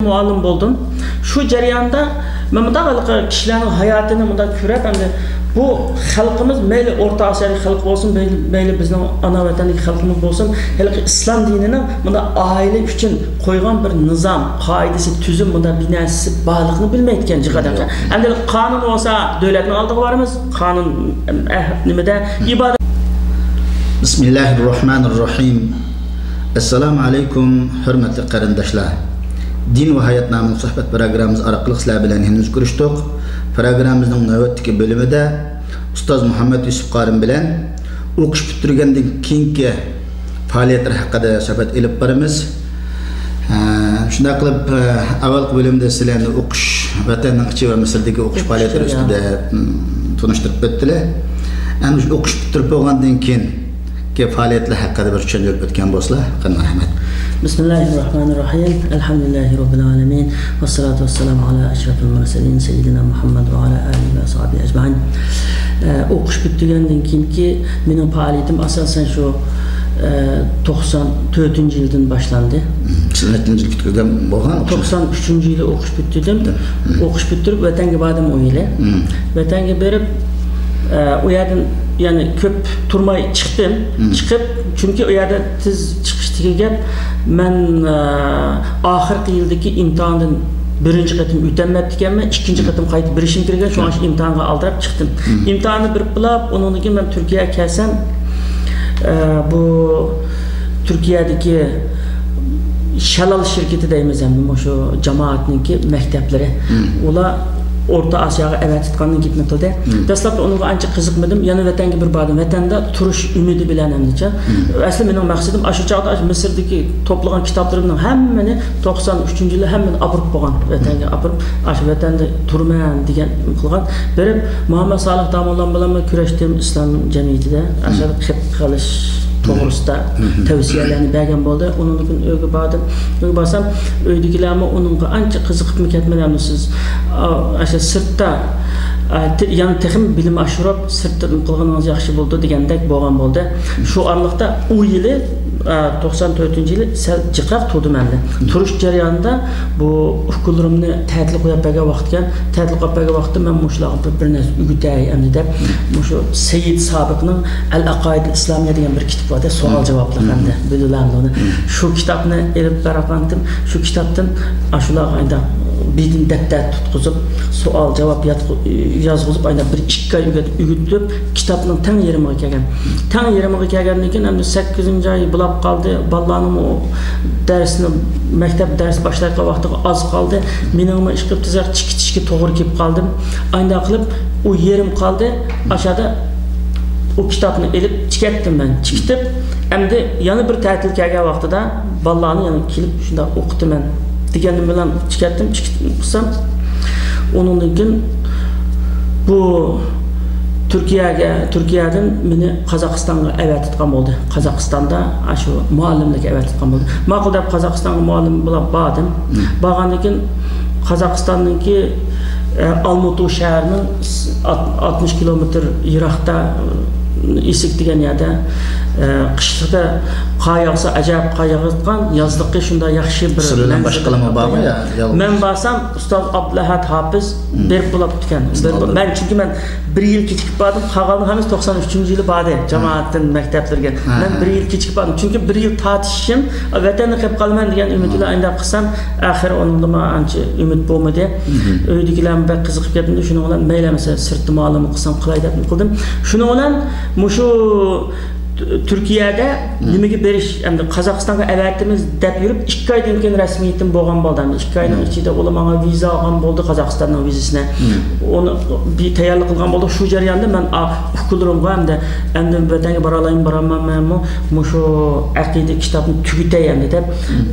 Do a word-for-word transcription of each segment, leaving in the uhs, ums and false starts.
مۇئەللىم بولدۇم. شۇ جەرياندا مەن مۇنداق ھېلىقى كىشىلەرنىڭ ھاياتىنى مۇنداق كۆرۈپ، ئەمدى بۇ خەلقىمىز مەيلى ئورتا ئاسىيادىكى خەلق بولسۇن، مەيلى، مەيلى بىزنىڭ ئانا ۋەتەندىكى خەلقىمىز بولسۇن، ھېلىقى ئىسلام دىنىنىڭ مۇنداق ئائىلە ئۈچۈن قويغان بىر نىزام، قائىدىسى، تۈزۈم، مۇنداق بىناسى بارلىقىنى بىلمەيدىكەن جىق ئادەملەر. ئەمدى قانۇن بولسا دۆلەتنىڭ ئالدىغا بارىمىز، قانۇن، ئەھ، نېمىدە، ئىبادەت. بىسمىللاھىررەھمانىررەھىم. ئەسسالامۇ ئەلەيكۇم، ھۆرمەتلىك قېرىنداشلار. دىن ۋە ھايات ناملىق سۆھبەت پىروگراممىمىز ئارقىلىق سىلەر بىلەن يەنە كۆرۈشتۇق. پىروگراممىمىزنىڭ نۆۋەتتىكى بۆلۈمىدە ئۇستاز مۇھەممەد يۈسۈپ قارىم بىلەن ئوقۇش پۈتتۈرگەندىن كېيىنكى پائالىيەتلىرى ھەققىدە سۆھبەت ئېلىپ بارىمىز. ئە، شۇنداق قىلىپ، ئە، ئاۋۋالقى بۆلۈمدە سىلەرنى ئوقۇش، ۋەتەننىڭ ئىچى ۋە مىسىردىكى ئوقۇش پائالىيەتلىرى ئۈستىدە، م، تونۇشتۇرۇپ ئۆتتىلە. ئەمدى شۇ ئوقۇش پۈتتۈرۈپ بولغاندىن كېيىنكى پائالىيەتلەر ھەققىدە بىر چۈشەندۈرۈپ ئۆتكەن بولسىلا، قېنى مەرھەمەت. بىسمىللاھىررەھمانىررەھىم. ئەلھەمدۇلىللاھى رەببىل ئالەمىن. ۋەسسالاتۇ ۋەسسالامۇ ئالا ئەشرەفىل مۇرسەلىن سەييىدىنا مۇھەممەد ۋە ئالا ئالىھى ۋە ئەسھابىھى ئەجمەئىن. ئە، ئوقۇش پۈتتۈرگەندىن كېيىنكى مېنىڭ پائالىيىتىم ئاساسەن شۇ، ئە، توقسان تۆتىنچى يىلدىن باشلاندى. سىز نەچچىنچى يىل پۈتتۈرگەن بولغان؟ توقسان ئۈچىنچى يىلى ئوقۇش پۈتتۈردۈم. ئوقۇش پۈتتۈرۈپ ۋەتەنگە باردىم ئۇ يىلى. ۋەتەنگە بېرىپ، ئە، ئۇ يەردىن يەنە كۆپ تۇرماي چىقتىم. چىقىپ، چۈنكى ئۇ يەردە تېز چىقىشتىكى گەپ، مەن، ئە، ئاخىرقى يىلدىكى ئىمتىھاندىن بىرىنچى قېتىم ئۆتەلمەپتىكەنمەن، ئىككىنچى قېتىم قايتىپ بېرىشىم كېرەك، شۇڭا شۇ ئىمتىھانغا ئالدىراپ چىقتىم. ئىمتىھاننى بېرىپ بولاپ، ئۇنىڭدىن كېيىن مەن تۈركىيەگە كەلسەم، ئە، بۇ تۈركىيەدىكى شالال شىركىتى دەيمىز ئەمدى، مۇشۇ جامائەتنىڭكى مەكتەپلىرى. ئۇلار ئورتا ئاسىياغا ئەۋەتىۋاتقاندىن گېپىنى قىلدى. دەسلەپتە ئۇنىڭغا ئانچە قىزىقمىدىم، يەنە ۋەتەنگە بىر باردىم. ۋەتەندە تۇرۇش ئۈمىدى بىلەن ئەمدىچە. ئەسلى مېنىڭ مەقسىتىم ئاشۇ چاغدا ئاشۇ مىسىردىكى توپلىغان كىتابلىرىمنىڭ ھەممىنى توقسان ئۈچىنچى يىلى ھەممىنى ئاپىرىپ بولغان. ۋەتەنگە ئاپىرىپ، ئاشۇ ۋەتەندە تۇرىمەن دېگەن قىلغان. بېرىپ، مۇھەممەد سالىھ داموللام بىلەنمۇ كۆرۈشتۈم، ئىسلام جەمئىيىتىدە. ئاشۇ قېلىش توغرىسىدا تەۋسىيەلەرنى بەرگەن بولدى. ئۇنىڭدىن كېيىن ئۆيگە باردىم. ئۆيگە بارسام، ئۆيدىكىلەرمۇ ئۇنىڭغا ئانچە قىزىقىپمۇ كەتمىدى. ئەمدى سىز، ئا، ئاشۇ سىرتتا، ئا، تې-، يەنە تېخىمۇ بىلىم ئاشۇرۇپ، سىرتتا قىلغىنىڭىز ياخشى بولدى دېگەندەك بولغان بولدى. شۇ ئارىلىقتا ئۇ يىلى، ئا، توقسان تۆتىنچى يىلى سەل جىقراق تۇردۇم ئەمدى. تۇرۇش جەريانىدا بۇ ئۇكىلىرىمنى تەتىل قويۇپ بەرگەن ۋاقىت ئىكەن. تەتىل قويۇپ بەرگەن ۋاقىتتا مەن مۇشۇلارغا بىر، بىر نەرسە ئۆگىتەي ئەمدى دەپ، مۇشۇ سەيىد سابىقنىڭ ئەل ئەقائىدىل ئىسلامىيە دېگەن بىر كىتابى بار-دە، سوئال جاۋابلىق ئەمدى بىلىۋالامدۇ ئۇنى. شۇ كىتابنى ئېلىپ بارغانتىم، شۇ كىتابتىن ئاشۇلارغا ئايدا بىدىن دەپتەر تۇتقۇزۇپ، سوئال جاۋاب ياتقۇ-، يازغۇزۇپ، ئايدا بىر ئىككى ئاي ئۆگەت-، ئۆگىتىپ، كىتابنىڭ تەڭ يېرىمىغا كەلگەن. تەڭ يېرىمىغا كەلگەندىن كېيىن ئەمدى سەككىزىنچى ئاي بولاپ قالدى. بالىلارنىڭمۇ دەرسنى، مەكتەپ دەرس باشلايدىغان ۋاقتىغا ئاز قالدى. مېنىڭمۇ ئىشقىلىپ تېزرەك چىقىپ كېتىشكە توغرا كېلىپ قالدىم. ئاينداق قىلىپ ئۇ يېرىم قالدى. ئاشادا ئۇ كىتابنى ئېلىپ چىكەتتىم مەن. چىكىتىپ، ئەمدى يەنە بىر تەتىل كەلگەن ۋاقتىدا بالىلارنى يەنە كېلىپ شۇنداق ئوقۇتىمەن دېگەنىم بىلەن چىكەتتىم. چىكىتىپ قىلسام، ئۇنىڭدىن كېيىن بۇ تۈركىيەگە، تۈركىيەدىن مېنى قازاقىستانغا ئەۋەتىۋاتقان بولدى. قازاقىستاندا ئاشۇ مۇئەللىملىككە ئەۋەتىۋاتقان بولدى. ماقۇل دەپ قازاقىستانغا مۇئەللىم بولاپ باردىم. بارغاندىن كېيىن قازاقىستاننىڭكى، ئە، ئالمۇتۇ شەھىرىنىڭ ئات-، ئاتمىش كىلومېتىر يىراقتا، ئىسىك دېگەن يەردە، ئە، قىشلىقىدا قار ياغسا ئەجەب قار ياغىدىغان، يازلىقى شۇنداق ياخشى بىر سىلەر بىلەن مەنزىرە. باشقىلارمۇ بارمۇ يا؟ مەن بارسام ئۇستاز ئابدۇلئەھەد ھاپىز بېرىپ بولاپتىكەن. مەن چۈنكى مەن بىر يىل كېچىكىپ باردىم، قالغانلار ھەممىسى توقسان ئۈچىنچى يىلى باردى جامائەتتىن مەكتەپلىرىگە. مەن بىر يىل كېچىكىپ باردىم، چۈنكى بىر يىل تارتىشىشىم، ۋەتەندە قېلىپ قالىمەن دېگەن ئۈمىد بىلەن ئاينداق قىلسام، ئاخىرى ئۇنىڭدىمۇ ئانچە ئۈمىد بولمىدى. ئۆيدىكىلەرمۇ بەك قىزىقىپ كەتمىدى، شۇنىڭ بىلەن مەيلى ئەمىسە سىرتتا مۇئەللىملىك قىلسام قىلاي دەپ قىلدىم. شۇنىڭ بىلەن مۇشۇ تۈركىيەدە نېمىگە بېرىش، ئەمدى قازاقىستانغا ئەۋەتىمىز دەپ يۈرۈپ، ئىككى ئايدىن كېيىن رەسمىيىتىم بولغان بولدى. ئەمدى ئىككى ئاينىڭ ئىچىدە ئۇلار ماڭا ۋىزا ئالغان بولدى، قازاقىستاننىڭ ۋىزىسىنى. ئۇنى بىر تەييارلىق قىلغان بولدۇق. شۇ جەرياندا مەن ئا-، ئۇكىلىرىمغا ئەمدى، ئەمدى ۋەتەنگە بارالايمەن، بارالمايمەنمۇ، مۇشۇ ئەقىدە كىتابنى تۈگىتەي ئەمدى دەپ،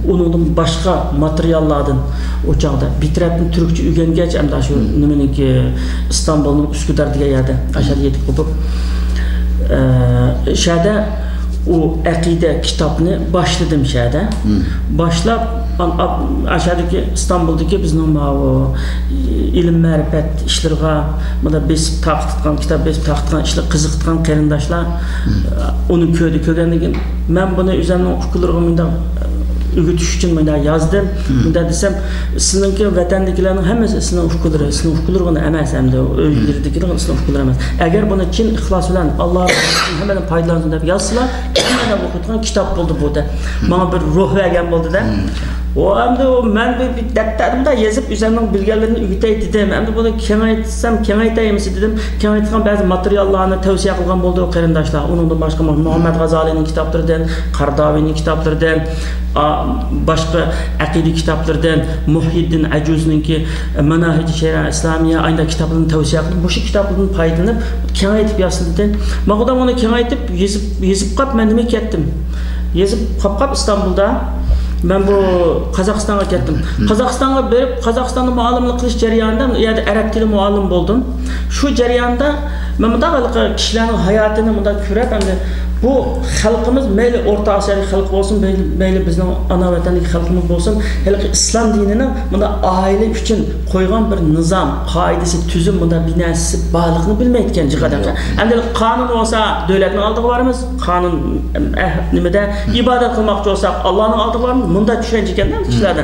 ئۇنىڭدىن باشقا ماتېرىياللاردىن ئۇ چاغدا بىر تەرەپتىن تۈركچە ئۆگەنگەچ، ئەمدى شۇ نېمىنىڭكى، ئىستانبۇلنىڭ ئۈسكۈدار دېگەن يەردە، ئاشۇ يەردە يېتىپ قوپۇپ، ئە، شەدە ئۇ ئەقىدە كىتابنى باشلىدىم شەدە. باشلاپ، ئان-، ئا-، ئاشۇ يەردىكى ئىستانبۇلدىكى بىزنىڭ ماۋۇ ئىلىم مەرىپەت ئىشلىرىغا مۇنداق بېسىپ تارقىتىدىغان، كىتاب بېسىپ تارقىتىدىغان ئىشلار قىزىقىدىغان قېرىنداشلار، ئە، ئۇنى كۆردى. كۆرگەندىن كېيىن، مەن بۇنى ئۆزۈمنىڭ ئۇكىلىرىغا مۇنداق، ئە، ئۆگىتىش ئۈچۈن مۇنداق يازدىم. مۇنداق دېسەم، سىزنىڭكى ۋەتەندىكىلەرنىڭ ھەممىسى سىزنىڭ ئۇكىلىرى، سىزنىڭ ئۇكىلىرىغىنا ئەمەس، ئەمدى ئۆيلىرىدىكىلەر سىزنىڭ ئۇكىلىرى ئەمەس. ئەگەر بۇنى چىن ئىخلاس بىلەن ئاللا ھەممىدىن پايدىلانسۇن دەپ يازسىلا، ھەممە ئوقۇيدىغان كىتاب بولدى بۇ دە. ماڭا بىر روھ بەرگەن بولدى دە. ئۇ ئەمدى ئۇ مەن بىر، بىر دەپتەردە مۇنداق يېزىپ، ئۆزۈمنىڭ بىلگەنلىرىنى ئۆگىتەي دېدىم. ئەمدى بۇنى كېڭەيتسەم، كېڭەيتەيمىسى دېدىم. كېڭەيتىدىغان بەزى ماتېرىياللارنى تەۋسىيە قىلغان بولدى ئۇ قېرىنداشلار. ئۇنىڭدىن باشقا مۇ-، مۇھەممەد غازالىنىڭ كىتابلىرىدىن، قارداۋىنىڭ كىتابلىرىدىن، ئا، باشقا ئەقىدە كىتابلىرىدىن، مۇھيىدىن ئەجۇزنىڭكى ماناھىجى شەرىئە ئىسلامىيە، ئاينداق كىتابلىرىنى تەۋسىيە قىلىپ، مۇشۇ كىتابلىرىدىن پايدىلىنىپ، كېڭەيتىپ يازسۇن دېدى. ماقۇلدام ئۇنى كېڭەيتىپ، يېزىپ، يېزىپ قاپ، مەن نېمە كەتتىم؟ يېزىپ قاپ، قاپ ئىستانبۇلدا. مەن بۇ قازاقىستانغا كەتتىم. قازاقىستانغا بېرىپ، قازاقىستاندا مۇئەللىملىك قىلىش جەريانىدا، ئۇ يەردە ئەرەب تىلى مۇئەللىمى بولدۇم. شۇ جەرياندا مەن مۇنداق ھېلىقى كىشىلەرنىڭ ھاياتىنى مۇنداق كۆرۈپ، ئەمدى بۇ خەلقىمىز مەيلى ئورتا ئاسىيادىكى خەلق بولسۇن، مەيلى، مەيلى بىزنىڭ ئانا ۋەتەندىكى خەلقىمىز بولسۇن، ھېلىقى ئىسلام دىنىنىڭ مۇنداق ئائىلە ئۈچۈن قويغان بىر نىزام، قائىدىسى، تۈزۈم، مۇنداق بىناسى بارلىقىنى بىلمەيدىكەن جىق ئادەم. ئەمدى قانۇن بولسا دۆلەتنىڭ ئالدىغا بارىمىز، قانۇن، ئەھ، نېمىدە ئىبادەت قىلماقچى بولساق ئاللانىڭ ئالدىغا بارىمىز، مۇنداق چۈشەنچە ئىكەن-دە كىشىلەردە.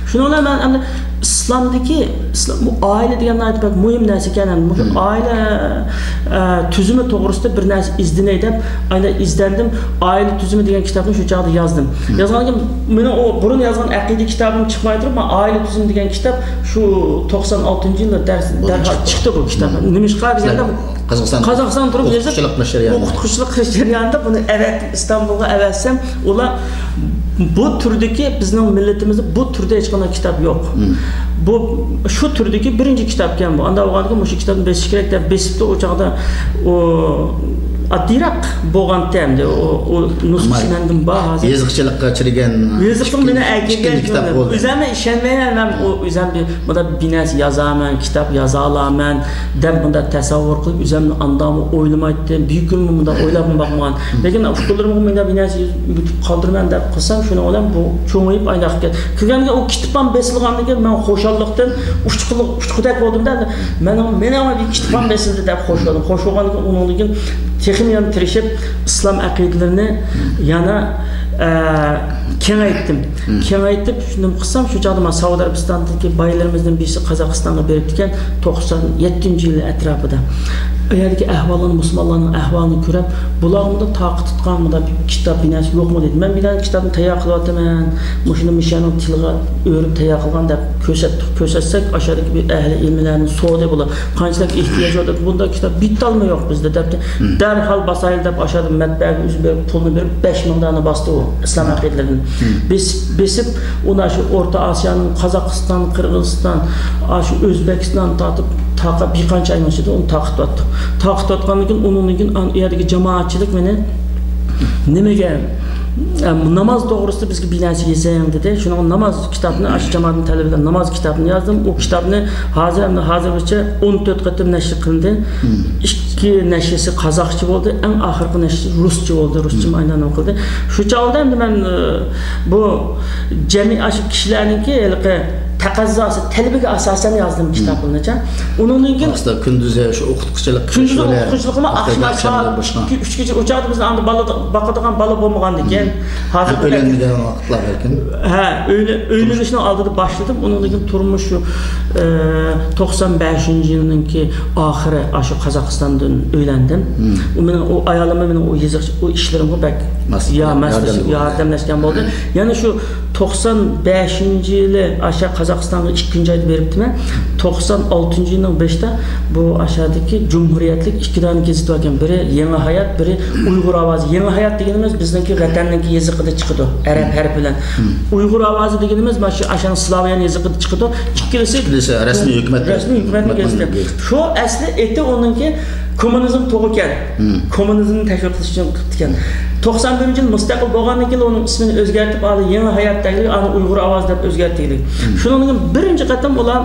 شۇنىڭ بىلەن مەن ئەمدى ئىسلامدىكى، ئىسلام، بۇ ئائىلە دېگەن ناھايىتى بەك مۇھىم نەرسە ئىكەن. مۇشۇ ئائىلە، ئە، تۈزۈمى توغرىسىدا بىر نەرسە ئىزدىنەي دەپ، ئاينا ئىزدەندىم. ئائىلە تۈزۈمى دېگەن كىتابنى شۇ چاغدا يازدىم. يازغاندىن كېيىن مېنىڭ ئۇ بۇرۇن يازغان ئەقىدە كىتابىم چىقماي تۇرۇپ، مەن ئائىلە تۈزۈمى دېگەن كىتاب شۇ توقسان ئالتىنچى يىلدا دەرس، دەرھال چىقتى بۇ كىتاب. نېمىشقا دېگەندە، قازاقىستان، قازاقىستان تۇرۇپ يېزىپ، ئوقۇتقۇچىلىق قىلىش جەريانىدا بۇنى ئەۋەتتىم، ئىستانبۇلغا ئەۋەتسەم، ئۇلار بۇ تۈردىكى، بىزنىڭ مىللىتىمىزدە بۇ تۈردە ھېچقانداق كىتاب يوق. بۇ، شۇ تۈردىكى بىرىنچى كىتابكەن بۇ. ئانداق بولغاندىكىن مۇشۇ كىتابنى بېسىش كېرەك دەپ بېسىپتۇ. ئۇ چاغدا ئۇ ئاددىيراق بولغانتى ئەمدى. ئۇ، ئۇ نۇسخىسى مەندىن بار ھازىر. يېزىقچىلىققا چىرىگەن، يېزىقچىلىق مېنى ئەكەلگەن كىتاب بولدى. ئۆزۈممۇ ئىشەنمەيمەن، مەن ئۇ ئۆزۈم بىر مۇنداق بىر نەرسە يازارمەن، كىتاب يازالايمەن دەپ مۇنداق تەسەۋۋۇر قىلىپ، ئۆزۈممۇ ئانداقمۇ ئويلىمايتتىم. بىر كۈنمۇ مۇنداق ئويلاپمۇ باقمىغان. لېكىن ئۇكىلىرىمغا مۇنداق بىر نەرسە يېزىپ قالدۇرىمەن دەپ قىلسام، شۇنىڭ بىلەن بۇ چوڭىيىپ ئايلاپ كەتتى. كىرگەندە ئۇ كىتابىم بېسىلغاندىن كېيىن مەن خۇشاللىقتىن ئۇچقۇلۇق، ئۇچقۇدەك بولدۇم-دە. مېنىڭ، مېنىڭ بىر كىتابىم بېسىلدى دەپ خوش بولدۇم. خوش بولغاندىن كېيىن، ئۇنىڭدىن كېيىن تېخىمۇ يەنە تىرىشىپ، ئىسلام ئەقىدىلىرىنى يەنە، ئە، كېڭەيتتىم. كېڭەيتىپ، شۇنداق قىلسام، شۇ چاغدا مانا سەئۇدى ئەرەبىستاندىكى بايلىرىمىزدىن بىرسى قازاقىستانغا بېرىپتىكەن، توقسان يەتتىنچى يىل ئەتراپىدا. ئۇ يەردىكى ئەھۋاللارنى، مۇسۇلمانلارنىڭ ئەھۋالىنى كۆرۈپ، بۇلارغا مۇنداق تاقىتى تۇتقان مۇنداق بىر كىتاب بىناسى يوقمۇ دېدى. مەن بىر دانە كىتابنى تەييار قىلىۋاتىمەن، مۇشۇنى مۇشۇنىڭ تىلىغا ئۆرۈپ تەييار قىلغان دەپ كۆرسەتتۇق. كۆرسەتسەك، ئاشۇ يەردىكى بىر ئەھلى ئىلمىلەرنى سورىدى بۇلار. قانچىلىك ئېھتىياج بار دەپ، بۇنداق كىتاب بىتالمۇ يوق بىزدە دەپتۇ. دەرھال باسايلى دەپ ئاشۇ يەردىن مەتبەئەگە ئۆزى بېرىپ، پۇلنى بېرىپ، بەش مىڭ دانە باستى ئۇ ئىسلام ئەقىدىلىرىدىن. بېس-، بېسىپ، ئۇنى شۇ ئورتا ئاسىيانىڭ قازاقىستان، قىرغىزىستان، ئاشۇ ئۆزبېكىستان تارتىپ، تاقا-، بىر قانچە ئاينىڭ ئىچىدە ئۇنى تارقىتىۋەتتۇق. تارقىتىۋاتقاندىن كېيىن، ئۇنىڭدىن كېيىن ئان-، ئۇ يەردىكى جامائەتچىلىك مېنى نېمىگە، ئە، ناماز توغرىسىدا بىزگە بىر نەرسە يېزىڭ دېدى. شۇنىڭغا ناماز كىتابىنى، ئاشۇ جامائەتنىڭ تەلىپى بىلەن ناماز كىتابىنى يازدىم. ئۇ كىتابنى ھازىر، ئەمدى ھازىرغىچە ئون تۆت قېتىم نەشر قىلىندى. ئىككى نەشرىسى قازاقچە بولدى، ئەڭ ئاخىرقى نەشرىسى رۇسچە بولدى. رۇسچە ئايلانما قىلدى. شۇ چاغدا ئەمدى مەن، ئە، بۇ جەمئىي ئاشۇ كىشىلەرنىڭكى ھېلىقى تەقەززاسى، تەلىپىگە ئاساسەن يازدىم كىتابنىچە. ئۇنىڭدىن كېيىن ئاستا كۈندۈزى شۇ ئوقۇتقۇچىلىق قىلىش كۈندۈزى ئوقۇتقۇچىلىقىمۇ، ئاخشام سائەت ئىككى، ئۈچكىچە ئۇ چاغدا بىزنىڭ ئاندا بالا، باقىدىغان بالا بولمىغاندىكىن. ھازىر ئۆيلەنگەن ۋاقىتلار بەلكىم. ھە، ئۆيلە-، ئۆيلىنىشنىڭ ئالدىدا باشلىدىم. ئۇنىڭدىن كېيىن تۇرمۇش شۇ، ئە، توقسان بەشىنچى يىلنىڭكى ئاخىرى ئاشۇ قازاقىستاندىن ئۆيلەندىم. ئۇ مېنىڭ، ئۇ ئايالىممۇ مېنىڭ ئۇ يېزىق، ئۇ ئىشلىرىمغا بەك يا-، ماسلىشىپ، ياردەملەشكەن بولدى. يەنە شۇ توقسان بەشىنچى يىلى ئاشۇ قازاقىستانغا ئىككىنچى ئايدا بېرىپتىمەن. توقسان ئالتىنچى يىلنىڭ بېشىدا بۇ ئاشۇدىكى جۇمھۇرىيەتلىك ئىككى دانە گېزىت باركەن. بىرى يېڭى ھايات، بىرى ئۇيغۇر ئاۋازى. يېڭى ھايات دېگىنىمىز بىزنىڭكى ۋەتەننىڭكى يېزىقىدا چىقىدۇ، ئەرەب ھەرپى بىلەن. ئۇيغۇر ئاۋازى دېگىنىمىز مانا شۇ ئاشۇ سلاۋيان يېزىقىدا چىقىدۇ. ئىككىلىسى، ئىككىلىسى رەسمىي ھۆكۈمەت، رەسمىي ھۆكۈمەتنىڭ گېزىتى. شۇ ئەسلى ئېتى ئۇنىڭكى كوممۇنىزم تۇغۇكەن. كوممۇنىزمنى تەشۋىق قىلىش ئۈچۈن قىپتىكەن. توقسان بىرىنچى يىل مۇستەقىل بولغاندىن كېيىن ئۇنىڭ ئىسمىنى ئۆزگەرتىپ، ھازىر يېڭى ھايات دەيلى، ئانا ئۇيغۇر ئاۋازى دەپ ئۆزگەرتتى. شۇنىڭدىن كېيىن بىرىنچى قېتىم ئۇلار،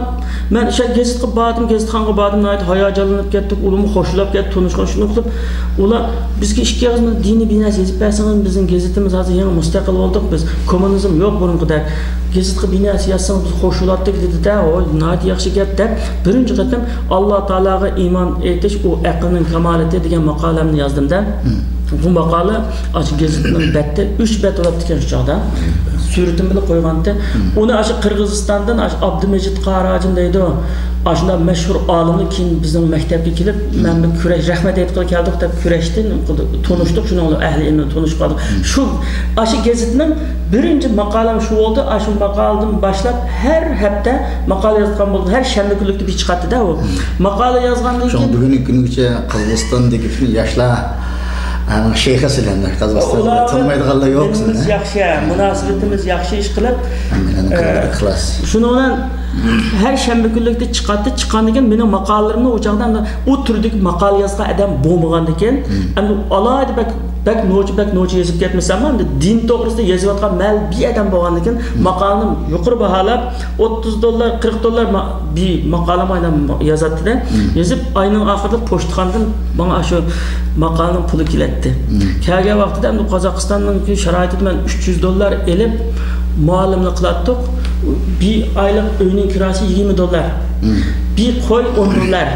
مەن ئاشۇ گېزىتقا باردىم، گېزىتخانىغا باردىم، ناھايىتى ھاياجانلىنىپ كەتتۇق، ئۇلارمۇ خوشلاپ كەتتى، تونۇشقان شۇنى قىلىپ، ئۇلار بىزگە ئىككى ئېغىز دىنىي بىر نەرسە يېزىپ بەرسىڭىز، بىزنىڭ گېزىتىمىز ھازىر يېڭى مۇستەقىل بولدۇق، بىز كوممۇنىزم يوق بۇرۇنقىدەك. گېزىتقا بىر نەرسە يازسىڭىز بىز خوش بولاتتۇق دېدى-دە، ھوي، ناھايىتى ياخشى گەپ دەپ، بىرىنچى قېتىم ئاللا تائالاغا ئىمان ئېيتىش، ئۇ ئەقىلنىڭ كامالىتى دېگەن ماقالەمنى يازدىم-دە. بۇ ماقالە ئاشۇ گېزىتنىڭ بەتتە ئۈچ بەت بولاپتىكەن شۇ چاغدا. سۈرىتىم بىلەن قويغانتى. ئۇنى ئاشۇ قىرغىزىستاندىن ئاشۇ ئابدۇمىجىت قاراجىم دەيدۇ. ئاشۇنداق مەشھۇر ئالىملار كېيىن بىزنىڭ مەكتەپكە كېلىپ، مەن بىر كۈرەش، رەھمەت ئېيتقىلى كەلدۇق دەپ كۈرەشتىن تونۇشتۇق، شۇنىڭ بىلەن ئەھلى ئىلمى تونۇشۇپ قالدۇق. شۇ، ئاشۇ گېزىتنىڭ بىرىنچى ماقالەم شۇ بولدى. ئاشۇ ماقالىدىن باشلاپ ھەر ھەپتە ماقالە يازغان بولدۇم. ھەر شەنبە كۈنلۈكتە بىر چىقاتتى-دە ئۇ. ماقالە يازغاندىن شۇڭا كېيىن بۈگۈنكى كۈنگىچە قىرغىزىستاندىكى پۈتۈن ياشلار، ئە، شەيخى سىلەرنى قازاقىستاندا ئۇلار تونۇمايدىغانلار يوق دىنىمىز سىلەرنى. ياخشى، مۇناسىۋىتىمىز ياخشى ئىش قىلىپ، ھەممىلەرنىڭ ئە، كۆڭلى ئىخلاس. شۇنىڭ بىلەن ھەر شەنبە كۈنلۈكتە چىقاتتى. چىققاندىن كېيىن مېنىڭ ماقالىلىرىمنى ئۇ چاغدا ئەمدى ئۇ تۈردىكى ماقالە يازغان ئادەم بولمىغاندىكىن، ئەمدى ئالاھىدە بەك، بەك نوچى، بەك نوچى يېزىپ كەتمىسەم، ئەمدى دىن توغرىسىدا يېزىۋاتقان مەلۇم بىر ئادەم بولغاندىكىن، ماقالىنى يۇقىرى باھالاپ، ئوتتۇز دوللار، قىرىق دوللار ما-، بىر ماقالە ماينام يازاتتى-دە. يېزىپ، ئاينىڭ ئاخىرىدا پوچتىخانىدىن ماڭا شۇ ماقالىنىڭ پۇلى كېلەتتى. كەلگەن ۋاقتىدا ئەمدى قازاقىستاننىڭكى شارائىتىدا مەن ئۈچ يۈز دوللار ئېلىپ، مۇئەللىملىك قىلاتتۇق. بىر ئايلىق ئۆينىڭ كىراسى يىگىرمە دوللار. بىر قوي ئون دوللار.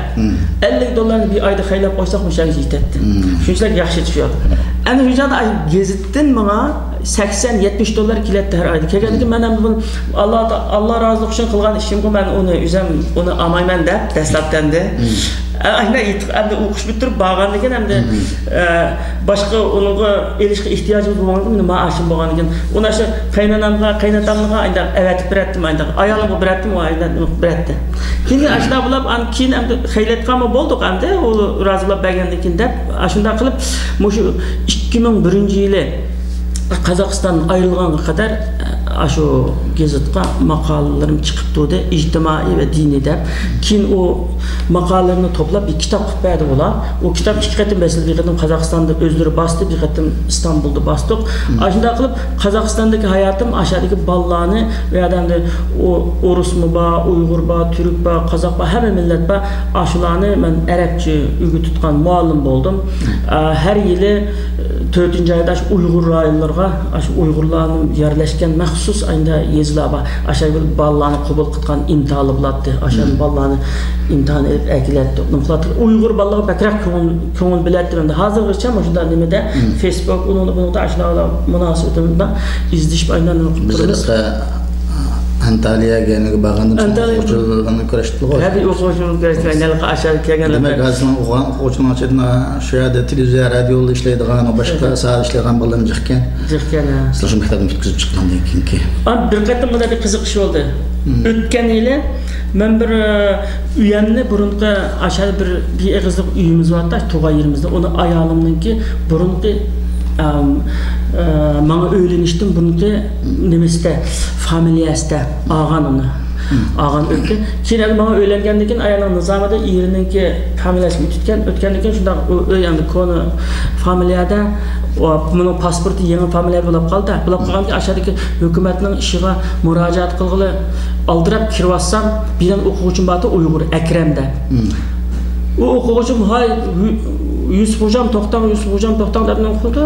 ئەللىك دوللارنى بىر ئايدا خەجلەپ قويساق، مۇشۇ يەتەتتى. شۇنچىلىك ياخشى چۈشۈپ. ئەنە شۇ چاغدا ئاشۇ گېزىتتىن ماڭا سەكسەن، يەتمىش دوللار كېلەتتى ھەر ئايدا. كەلگەندىن كېيىن مەن ئەمدى بۇنى ئاللا، ئاللا رازىلىقى ئۈچۈن قىلغان ئىشىمغۇ، مەن ئۇنى ئۆزۈم ئۇنى ئالمايمەن دەپ دەسلەپتە ئەمدى. ئە، ئاشۇنداق ئېيتىپ، ئەمدى ئوقۇش پۈتتۈرۈپ بارغاندىن كېيىن ئەمدى، ئە، باشقا ئۇنىڭغا ئېلىشقا ئېھتىياجىمىز بولمىغاندىن كېيىن، مانا ئاشۇ بولغاندىن كېيىن ئۇنى ئاشۇ قاينانامغا، قايناتامغا ئاينداق ئەۋەتىپ بېرەتتىم، ئاينداق ئايالىمغا بېرەتتىم، ئۇ ئاينداق بېرەتتى. كېيىن ئاشۇنداق بولۇپ، ئان-، كېيىن ئەمدى خەيرلەتكەنمۇ بولدۇق ئەمدى، ئۇ رازىلاپ بەرگەندىن كېيىن دەپ، ئاشۇنداق قىلىپ، مۇشۇ ئىككى مىڭ بىرىنچى يىلى قازاقىستان ئايرىلغانغا قەدەر، ئاشۇ گېزىتقا ماقالىلىرىم چىقىپ تۇردى، ئىجتىمائىي ۋە دىنىي دەپ. كېيىن ئۇ ماقالىلىرىمنى توپلاپ بىر كىتاب قىلىپ بەردى ئۇلار. ئۇ كىتاب ئىككى قېتىم بېسىلدى، بىر قېتىم قازاقىستاندا ئۆزلىرى باستى، بىر قېتىم ئىستانبۇلدا باستۇق. ئاشۇنداق قىلىپ قازاقىستاندىكى ھاياتىم، ئاشۇ يەردىكى بالىلارنى، ئۇ يەردە ئەمدى ئۇ-، ئورۇسمۇ بار، ئۇيغۇر بار، تۈرك بار، قازاق بار، ھەممە مىللەت بار. ئاشۇلارنى مەن ئەرەبچە ئۆگىتىدىغان مۇئەللىم بولدۇم. ئە، ھەر يىلى، ئە، تۆتىنچى ئايدا ئاشۇ ئۇيغۇر رايونلىرىغا، ئاشۇ ئۇيغۇرلارنىڭ يەرلەشكەن مەخسۇس ئايدا يېزىلار بار. ئاشۇ يەرگە بالىلارنى قوبۇل قىلىدىغان ئىمتىھانلار بولاتتى. ئاشۇ يەردىن بالىلارنى ئىمتىھان ئېلىپ ئەكېلەتتى. ئۇيغۇر بالىلارغا بەكرەك كۆڭۈل، كۆڭۈل بۆلەتتىم ئەمدى. ھازىرغىچە مۇشۇنداق نېمىدە، فېيسبۇك، ئۇنىڭدا بۇنىڭدا ئاشۇنداق مۇناسىۋىتىمىزدە ئىزدىشىپ ئايلانىپ بىز تۇرىمىز. ھېلىقى ئانتالىيەگە بارغاندا ئانتالىيە ئوقۇغۇچىلارنى كۆرۈشتۇق. ھە، بىر ئوقۇغۇچىمىز كۆرۈشتۇق. ئەينەلىقى ئاشۇ كەلگەن دېمەك، ھازىر سىلەرنىڭ ئوقۇغان ئوقۇغۇچىلىرىڭ ئىچىدە شۇ يەردە تېلېۋىزىيە، رادىيودا ئىشلەيدىغان، باشقا ساھەدە ئىشلەيدىغان بالىلىرىمۇ جىقكەن. جىقكەن، ھە. سىلەر شۇ مەكتەپنى پۈتكۈزۈپ چىققاندىن كېيىنكى. ئا، بىر قېتىم مۇنداق بىر قىزىق ئىش بولدى. ئۆتكەن يىلى مەن بىر، ئە، ئۆيەمنى بۇرۇنقى ئاشۇ بىر، بىر ئېغىزلىق ئۆيىمىز بارتى، تۇغان يېرىمىزدە. ئۇنى ئايالىمنىڭكى بۇرۇنقى، ئەم، ئە، ماڭا ئۆيلىنىشتىن بۇرۇنقى نېمىسىدە، فامىلىيەسىدە ئالغان ئۇنى. ئالغان ئۆتتى. كېيىن ئەمدى ماڭا ئۆيلەنگەندىن كېيىن ئايالنىڭ نىزامىدا ئېرىنىڭكى فامىلىيەسىگە ئۆتۈپتىكەن. ئۆتكەندىن كېيىن شۇنداق ئۇ ئۆي ئەمدى كونا فامىلىيەدە، ئۇ، بۇنىڭ پاسپورتى يېڭى فامىلىيەدە بولاپ قالدى. بولاپ قالغاندىكىن ئاشۇ يەردىكى ھۆكۈمەتنىڭ ئىشىغا مۇراجىئەت قىلغىلى ئالدىراپ كىرىۋاتسام، بىرەر ئوقۇغۇچىم بارتى، ئۇيغۇر، ئەكرەم دەپ. ئۇ ئوقۇغۇچىم، ھاي، يۇ-، يۈسۈپ خوجام، توختاڭ، يۈسۈپ خوجام، توختاڭ دەپ نوقۇدى.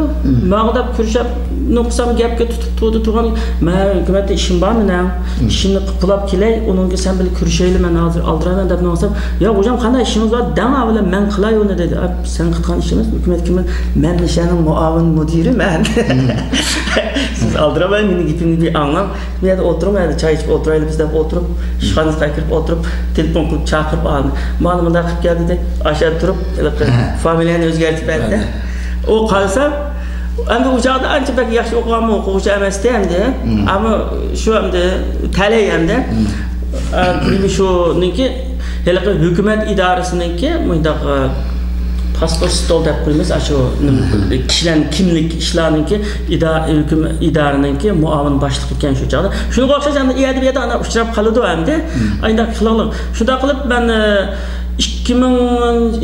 ماڭا دەپ كۆرۈشۈپ نوقۇسام گەپكە تۇتۇپ تۇردى تۇرغان. مەن ھۆكۈمەتتە ئىشىم بار مېنىڭ. ئىشىمنى قىلىپ بولۇپ كېلەي، ئۇنىڭغا سەن بىلەن كۆرۈشەيلى، مەن ھازىر ئالدىرايمەن دەپ نوقۇسام، ياق خوجام، قانداق ئىشىڭىز بار دەڭ، ئاۋۋال مەن قىلاي ئۇنى دېدى. ئەپ، سەن قىلىدىغان ئىش ئەمەس، ھۆكۈمەت كىم؟ مەن نىشانىڭ مۇئاۋىن مۇدىرى مەن. سىز ئالدىرىماي مېنىڭ گېپىمنى بىر ئاڭلاڭ. بۇ يەردە ئولتۇرۇڭ، يەردە چاي ئىچىپ ئولتۇرايلى بىز دەپ ئولتۇرۇپ، ئىشخانىسىغا كىرىپ ئولتۇرۇپ، تېلېفون قىلىپ چاقىرىپ، ئانا، مانا مۇنداق قىلىپ كەل دېدى. ئاشۇ يەردە تۇرۇپ، ھېلىقى فامىلىيەنى ئۆزگەرتىپ بەردى. ئۇ قارىسا، ئەمدى ئۇ چاغدا ئانچە بەك ياخشى ئوقۇغانمۇ ئوقۇغۇچى ئەمەستى ئەمدى. ئەمما شۇ ئەمدى تەلەي ئەمدى. ئە، نېمە شۇنىڭكى ھېلىقى ھۆكۈمەت ئىدارىسىنىڭكى مۇنداق، ئە، پاسپورت ستول دەپ قويىمىز، ئاشۇ نېمە، كىشىلەرنىڭ كىملىك ئىشلارنىڭكى ئىدا-، ھۆكۈم-، ئىدارىنىڭكى مۇئاۋىن باشلىقى ئىكەن شۇ چاغدا. شۇنىڭغا ئوخشاش ئەمدى ئۇ يەردە بۇ يەردە ئانا ئۇچراپ قالىدۇ ئەمدى. ئانداق قىلىڭلار. شۇنداق قىلىپ مەن، ئە، ئىككى مىڭ،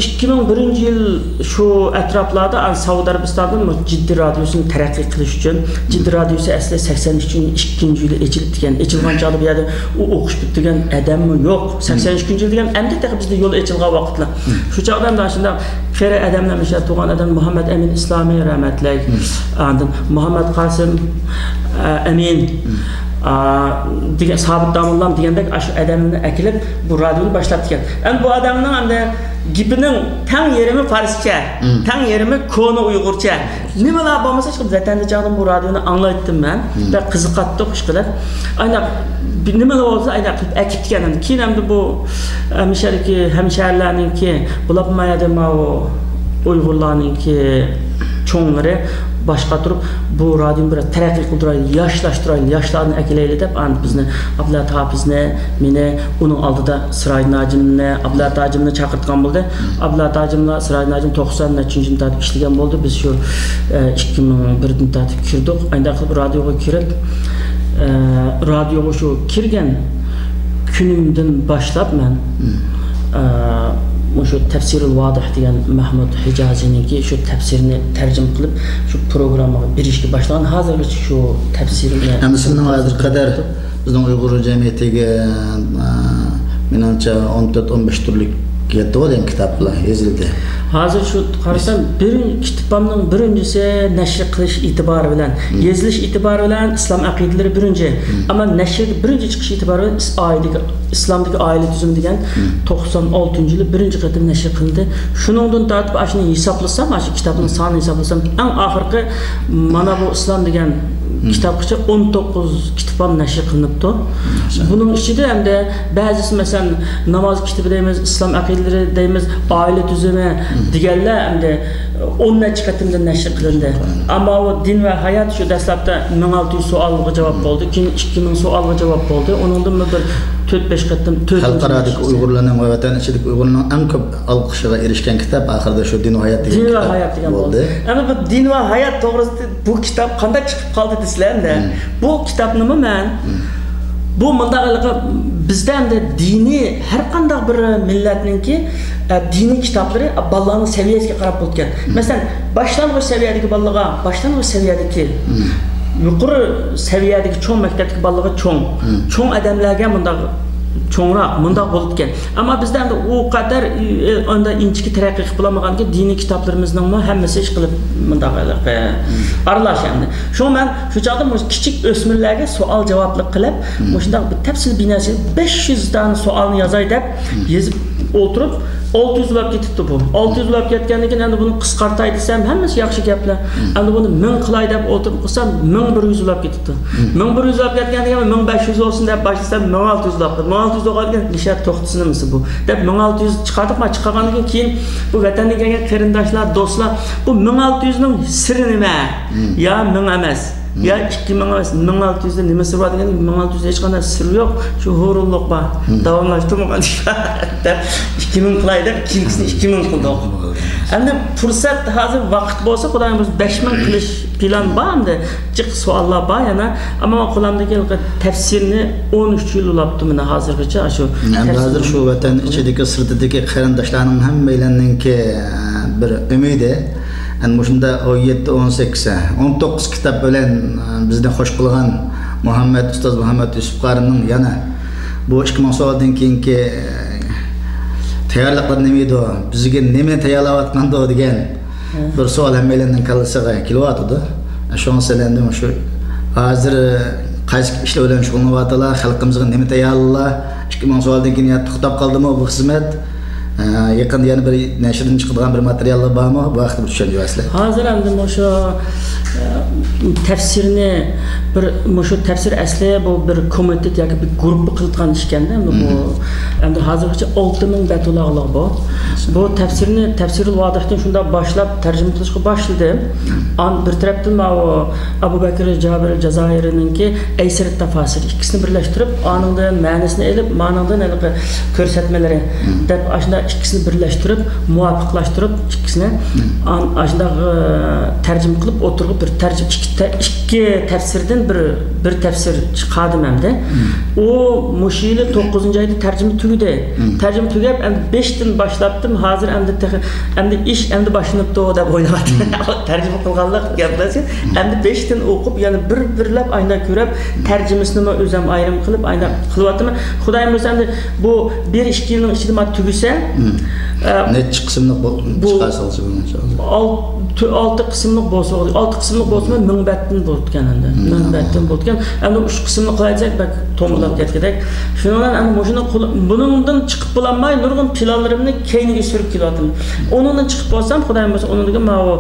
ئىككى مىڭ بىرىنچى يىل شۇ ئەتراپلاردا ئان سەئۇدى ئەرەبىستاندا جىددىي رادىيوسىنى تەرەققىي قىلىش ئۈچۈن، جىددىي رادىيوسى ئەسلى سەكسەن ئۈچىنچى، ئىككىنچى يىلى ئېچىلىپتىكەن. ئېچىلغان چاغدا بۇ يەردە ئۇ ئوقۇش پۈتتۈرگەن ئادەممۇ يوق. سەكسەن ئۈچىنچى يىل دېگەن ئەمدى تېخى بىزدە يول ئېچىلغان ۋاقىتلار. شۇ چاغدا ئەمدى شۇنداق قېرى ئادەملەر، مىشە تۇغان ئادەم مۇھەممەد ئەمىن ئىسلامى رەھمەتلىك، ئاندىن مۇھەممەد قاسىم، ئە، ئەمىن، ئا، دېگەن، سابىت داموللام دېگەندەك، ئاشۇ ئادەمنى ئەكېلىپ، بۇ رادىيونى باشلاپتىكەن. ئەمدى بۇ ئادەمنىڭ ئەمدى گېپىنىڭ تەڭ يېرىمى فارسچە، تەڭ يېرىمى كونا ئۇيغۇرچە. نېمىلا بولمىسا، شۇ ۋەتەندە چاغدىن بۇ رادىيونى ئاڭلايتتىم مەن. بەك قىزىقاتتۇق، ئىشقىلىپ. ئاينا، نېمىلا بولسا، ئاينا قىلىپ ئەكېپتىكەن. كېيىن ئەمدى بۇ، ئە، مىشەدىكى ھەمشەھەرلەرنىڭكى، بولۇپمۇ مايەدە ماۋۇ ئۇيغۇرلارنىڭكى چوڭلىرى باش قاتۇرۇپ، بۇ رادىيونى بىر تەرەققىي قىلدۇرايلى، ياشلاشتۇرايلى، ياشلارنى ئەكېلەيلى دەپ، ئانا بىزنى، ئابلەت ھاپىزنى، مېنى، ئۇنىڭ ئالدىدا سىراجىدىن ھاجىمنى، ئابلەت ھاجىمنى چاقىرتقان بولدى. ئابلەت ھاجىملا سىراجىدىن ھاجىم توقسان نەچچىنچى يىلدىن تارتىپ ئىشلىگەن بولدى. بىز شۇ، ئە، ئىككى مىڭ بىردىن تارتىپ كىردۇق. ئانداق قىلىپ رادىيوغا كىرىپ، ئە، رادىيوغا شۇ كىرگەن كۈنۈمدىن باشلاپ مەن، ئە، مۇشۇ تەپسىرۇل ۋادىھ دېگەن مەھمۇد ھىجازىنىڭكى شۇ تەپسىرىنى تەرجىمە قىلىپ، شۇ پروگراممىغا بېرىشكە باشلىغان. ھازىرغىچە شۇ تەپسىرنى ئەمدى سىزنىڭ ھازىرغا قەدەر بىزنىڭ ئۇيغۇر جەمئىيىتىگە، ئە، مېنىڭچە، ئون تۆت، ئون بەش تۈرلۈك يەتتە بولغان كىتابلار يېزىلدى. ھازىر شۇ قارىسام، بىر، كىتابىمنىڭ بىرىنچىسى نەشر قىلىش ئېتىبارى بىلەن، يېزىلىش ئېتىبارى بىلەن ئىسلام ئەقىدىلىرى بىرىنچى. ئەمما نەشرگە بىرىنچى چىقىش ئېتىبارى بىلەن ئىس-، ئائىلىدىكى، ئىسلامدىكى ئائىلە تۈزۈمى دېگەن توقسان ئالتىنچى يىلى بىرىنچى قېتىم نەشر قىلىندى. شۇنىڭدىن تارتىپ، ئاشۇنى ھېسابلىسام، ئاشۇ كىتابنىڭ سانىنى ھېسابلىسام، ئەڭ ئاخىرقى مانا بۇ ئىسلام دېگەن كىتابقىچە ئون توققۇز كىتاب نەشر قىلىنىپتۇ. بۇنىڭ ئىچىدە ئەمدى بەزىسى، مەسىلەن، ناماز كىتابى دەيمىز، ئىسلام ئەقىدىلىرى دەيمىز، ئائىلە تۈزۈمى دېگەنلەر ئەمدى ئون نەچچە قېتىمدىن نەشر قىلىندى. ئەمما ئۇ دىن ۋە ھايات شۇ دەسلەپتە مىڭ ئالتە يۈز سوئالغا جاۋاب بولدى، كېيىن ئىككى مىڭ سوئالغا جاۋاب بولدى. ئۇنىڭدىن بىر تۆت بەش قېتىم، تۆت خەلقئارادىكى ئۇيغۇرلارنىڭ ۋە ۋەتەن ئىچىدىكى ئۇيغۇرلارنىڭ ئەڭ كۆپ ئالقىشىغا ئېرىشكەن كىتاب ئاخىرىدا شۇ دىن ۋە ھايات دېگەن دىن ۋە كىتاب ھايات دېگەن بولدى. بولدى. ئەمما بۇ دىن ۋە ھايات توغرىسىدا بۇ كىتاب قانداق چىقىپ قالدى دېسىلە، ئەمدى بۇ كىتابنىمۇ مەن، بۇ مۇنداق ھېلىقى بىزدە ئەمدى دىنىي، ھەر قانداق بىر مىللەتنىڭكى، ئە، دىنىي كىتابلىرى بالىلارنىڭ سەۋىيەسىگە قاراپ بولىدىكەن. مەسىلەن، باشلانغۇچ سەۋىيەدىكى بالىلارغا باشلانغۇچ سەۋىيەدىكى، يۇقىرى سەۋىيەدىكى چوڭ مەكتەپتىكى بالىلارغا چوڭ، چوڭ ئادەملەرگە مۇنداق چوڭراق، مۇنداق بولىدىكەن. ئەمما بىزدە ئەمدى ئۇ قەدەر، ئە، ئاندا ئىنچىكە تەرەققىي قىلىپ بولالمىغانكى، دىنىي كىتابلىرىمىزنىڭمۇ ھەممىسى ئىشقىلىپ مۇنداق ھېلىقى ئارىلاش ئەمدى. شۇڭا مەن شۇ چاغدا مۇشۇ كىچىك ئۆسمۈرلەرگە سوئال جاۋابلىق قىلىپ، مۇشۇنداق بىر تەپسىلىي بىناسى بەش يۈز دانە سوئالنى يازاي دەپ يېزىپ ئولتۇرۇپ، ئالتە يۈز بولاپ كېتىپتۇ بۇ. ئالتە يۈز بولاپ كەتكەندىن كېيىن ئەمدى بۇنى قىسقارتاي دېسەم، ھەممىسى ياخشى گەپلەر. ئەمدى بۇنى مىڭ قىلاي دەپ ئولتۇرۇپ قىلسام، مىڭ بىر يۈز بولاپ كېتىپتۇ. مىڭ بىر يۈز بولاپ كەتكەندىن كېيىن مىڭ بەش يۈز بولسۇن دەپ باشلىسام، مىڭ ئالتە يۈز بولاپ قالدى. مىڭ ئالتە يۈز بولغاندىن كېيىن، نىشات توختىسۇن نېمىسى بۇ دەپ، مىڭ ئالتە يۈز چىقاردۇق. ما چىقارغاندىن كېيىن، كېيىن بۇ ۋەتەندىن كەلگەن قېرىنداشلار، دوستلار، بۇ مىڭ ئالتە يۈزنىڭ سىرى نېمە؟ يا مىڭ ئەمەس، يا ئىككى مىڭ ئەمەس، مىڭ ئالتە يۈزدە نېمە سىر بار دېگەندە، مىڭ ئالتە يۈزدە ھېچقانداق سىر يوق، شۇ ھۇرۇنلۇق بار، داۋاملاشتۇرمىغان ئىش بار دەپ، ئىككى مىڭ قىلاي دەپ، كېيىنكىسىنى ئىككى مىڭ قىلدۇق. ئەمدى پۇرسەت، ھازىر ۋاقىت بولسا، خۇدايىم بۇيرۇسا، بەش مىڭ قىلىش پىلان بار ئەمدى. جىق سوئاللار بار يەنە. ئەمما قولۇمدىكى ھېلىقى تەپسىرنى ئون ئۈچ يىل بولاپتۇ مانا ھازىرغىچە شۇ. ئەمدى ھازىر شۇ ۋەتەن ئىچىدىكى، سىرتىدىكى قېرىنداشلارنىڭ ھەممەيلەننىڭكى، ئە، بىر ئۈمىدى. ئەنە مۇشۇنداق ئون يەتتە، ئون سەككىز، ئون توققۇز كىتاب بىلەن، ئە، بىزنى خوش قىلغان مۇھەممەد، ئۇستاز مۇھەممەد يۈسۈپ قارىنىڭ يەنە بۇ ئىككى مىڭ سوئالدىن كېيىنكى، ئە، تەييارلىقلار نېمە ئىدى؟ بىزگە نېمە تەييارلاۋاتقاندۇ دېگەن بىر سوئال ھەممەيلەننىڭ كاللىسىغا كېلىۋاتىدۇ. شۇڭا سىلەر ئەمدى مۇشۇ ھازىر قايسى ئىشلار بىلەن شۇغۇللىنىۋاتىدىلار، خەلقىمىزغا نېمە تەييارلىدىلار، ئىككى مىڭ سوئالدىن كېيىن يا توختاپ قالدىمۇ بۇ خىزمەت؟ ئە، يېقىندا يەنە بىر نەشردىن چىقىدىغان بىر ماتېرىياللار بارمۇ؟ بۇ ھەققىدە بىر چۈشەندۈرۈۋەتسىلەر. ھازىر ئەمدى مۇشۇ، ئە، تەپسىرنى بىر، مۇشۇ تەپسىر ئەسلى بۇ بىر كومىتېت ياكى بىر گۇرۇپپا قىلىدىغان ئىشكەندە، ئەمدى بۇ، ئەمدى ھازىرغىچە ئالتە مىڭ بەت ئۇلاغلىق بۇ. بۇ تەپسىرنى، تەپسىرۇل ۋادىھتىن شۇنداق باشلاپ تەرجىمە قىلىشقا باشلىدىم. ئان-، بىر تەرەپتىن ماۋۇ ئەبۇ بەكرى جابىر جازائىرىنىڭكى ئەيسەر تەپاسىر ئىككىسىنى بىرلەشتۈرۈپ، ئانىڭدىن مەنىسىنى ئېلىپ، مانىڭدىن ھېلىقى كۆرسەتمىلىرى دەپ، ئاشۇنداق ئىككىسىنى بىرلەشتۈرۈپ، مۇۋاپىقلاشتۇرۇپ ئىككىسىنى، ئان-، ئاشۇنداق، ئى، تەرجىمە قىلىپ ئوتتۇرىغا بىر تەرجىمە، ئىككى تە-، ئىككى تەپسىردىن بىر، بىر تەپسىر چىقاردىم ئەمدى. ئۇ مۇشۇ يىلى توققۇزىنچى ئايدا تەرجىمە تۈگىدى. تەرجىمە تۈگەپ، ئەمدى بېشتىن باشلاپتىم. ھازىر ئەمدى تېخى، ئەمدى ئىش ئەمدى باشلىنىپتۇ دەپ ئويلاۋاتىمەن. تەرجىمە قىلغانلىق گەپلەرسى. ئەمدى بېشىدىن ئوقۇپ، يەنە بىر-بىرلەپ ئاينا كۆرۈپ، تەرجىمىسىنىمۇ ئۆزۈم ئايرىم قىلىپ، ئاينا قىلىۋاتىمەن. خۇدايىم بۇيرۇسا، ئەمدى بۇ بىر ئىككى يىلنىڭ ئىچىدە ما تۈگىسە، نەچچە قىسىملىق بۇ چىقارسىڭىز بۇنى؟ ئالتە قىسىملىق بولسا، ئالتە قىسىملىق بولسىمۇ مىڭ بەتتىن بولىدىكەن ئەمدى. مىڭ بەتتىن بولىدىكەن. ئەمدى ئۈچ قىسىملىق قىلايدىسەك بەك توملاپ كەتكۈدەك. شۇنىڭ بىلەن ئەمدى مۇشۇنى بۇنىڭدىن چىقىپ بولالماي نۇرغۇن پىلانلىرىمنى كەينىگە سۈرۈپ كېلىۋاتىمەن. ئۇنىڭدىن چىقىپ بولسام، خۇدايىم بۇيرۇسا، ئۇنىڭدىن كېيىن ماۋۇ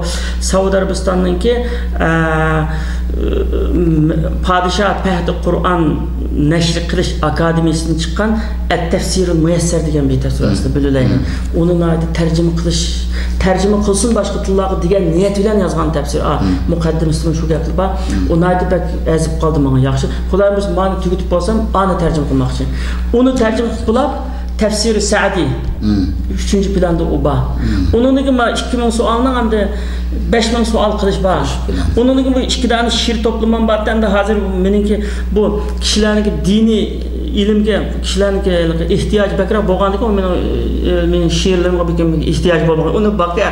سەئۇدى ئەرەبىستاننىڭكى، ئە، پادىشاھ پەھدى قۇرئان نەشر قىلىش ئاكادېمىيىسىدىن چىققان ئەت-تەفسىرۇل مۇيەسسەر دېگەن بىر تەپسىر ئەسلى بىلىۋېلەيلى. ئۇنى ناھايىتى تەرجىمە قىلىش، تەرجىمە قىلسۇن باشقا تىللارغا دېگەن نىيەت بىلەن يازغان تەپسىر. ئا، مۇقەددىمىسىدىمۇ شۇ گەپلەر بار. ئۇ ناھايىتى بەك ئەزىپ قالدى ماڭا. ياخشى، خۇدايىم بۇيرۇسا، مانا تۈگىتىپ بولسام، ئانى تەرجىمە قىلماقچى. ئۇنى تەرجىمە قىلىپ بولاپ، تەپسىرى سەئدى. ئۈچىنچى پىلاندا ئۇ بار. ئۇنىڭدىن كېيىن مانا ئىككى مىڭ سوئالنىڭ ئەمدى بەش مىڭ سوئال قىلىش بار. ئۇنىڭدىن كېيىن بۇ ئىككى دانە شېئىر توپلىمىم بار. ئەمدى ھازىر مېنىڭكى بۇ كىشىلەرنىڭكى دىنىي ئىلىمگە، كىشىلەرنىڭكى ئېھتىياجى بەكرەك بولغاندىكىن، ئۇ مېنىڭ، مېنىڭ شېئىرلىرىمغا بەك ئېھتىياج بولمىغان. ئۇنى باقا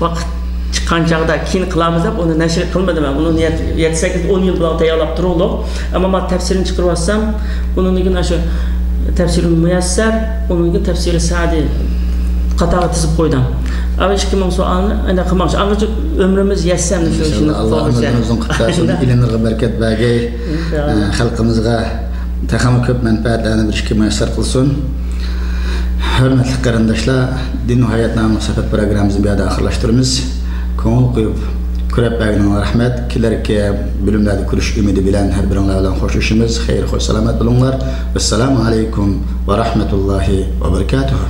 ۋاقىت چىققان چاغدا كېيىن قىلارمىز دەپ ئۇنى نەشر قىلمىدىم مەن. ئۇنى يەتتە، سەككىز، ئون يىل بىلەن تەييارلاپ تۇرۇۋالدۇق. ئەمما مانا تەپسىرىنى چىقىرىۋاتسام، ئۇنىڭدىن كېيىن ئاشۇ تەپسىرى مۇيەسسەر، ئۇنىڭدىن كېيىن تەپسىرى سەئدى قاتارغا تىزىپ قويدۇم. ئەمما ئىككى مىڭ سوئالنى ئەنە قىلماقچى. ئاڭغىچە ئۆمرىمىز يەتسە ئەمدى شۇ ئىشنى ئىنشاللا، ئاللا قىلىمىز. ئۆمرىمىزنى قۇتقۇزسۇن، ئىلىملىرىغا بەرىكەت بەرگەي. ئىنشاللا. ئە، خەلقىمىزغا تېخىمۇ كۆپ مەنپەئەتلەرنى بېرىشكە مۇيەسسەر قىلسۇن. ھۆرمەتلىك قېرىنداشلار، دىن ۋە ھايات ناملىق سەپەر پروگراممىمىزنى بۇ يەردە ئاخىرلاشتۇرىمىز. كۆڭۈل قويۇپ كۆرۈپ بەرگىنىڭلارغا رەھمەت. كېلەركى بۆلۈملەردە كۆرۈشۈش ئۈمىدى بىلەن ھەر بىرىڭلار بىلەن خوشلىشىمىز. خەير، خوش، سالامەت بولۇڭلار. ۋەسسالامۇ ئەلەيكۇم ۋە رەھمەتۇللاھى ۋە بەرىكاتۇھۇ.